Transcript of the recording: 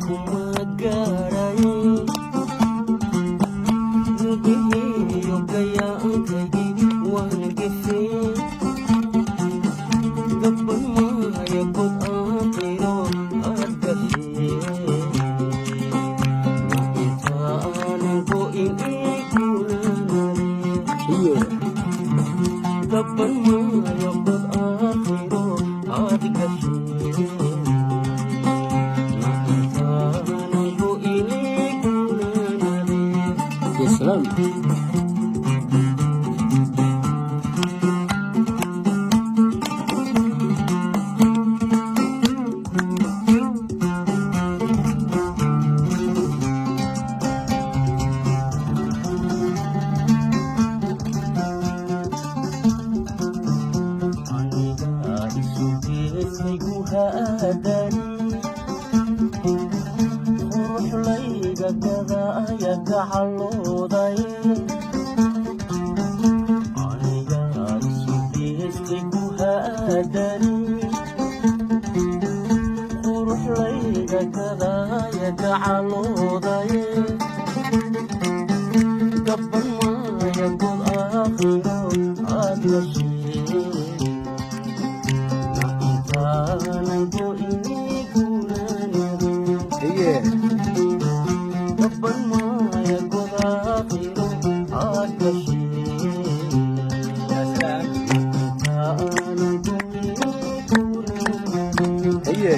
Kuma gaaraye nubihiyo gayaankaygii waan gefee. Gabban maayo god aakhiro aad gashee, ma intaanan go'in ii gunaanade. Iyo. Gabban maayo god aakhiro aad gashee, ma intaanan go'in ii gunaanade. Ya salaam. Anigaa isu geesay guhaadan, qurux layga gadaaya gacalooday. Anigaa isu geestay guhaadan, qurux layga gadaaya gacalooday. Gabban maaya god aakhiro aad gashee, ma intaanan go'ini gunaanadin. Haye. Gabban maaya god aakhiro aad gashee, Ya salaam. ma intaanan go'ini gunaanadin. Haye.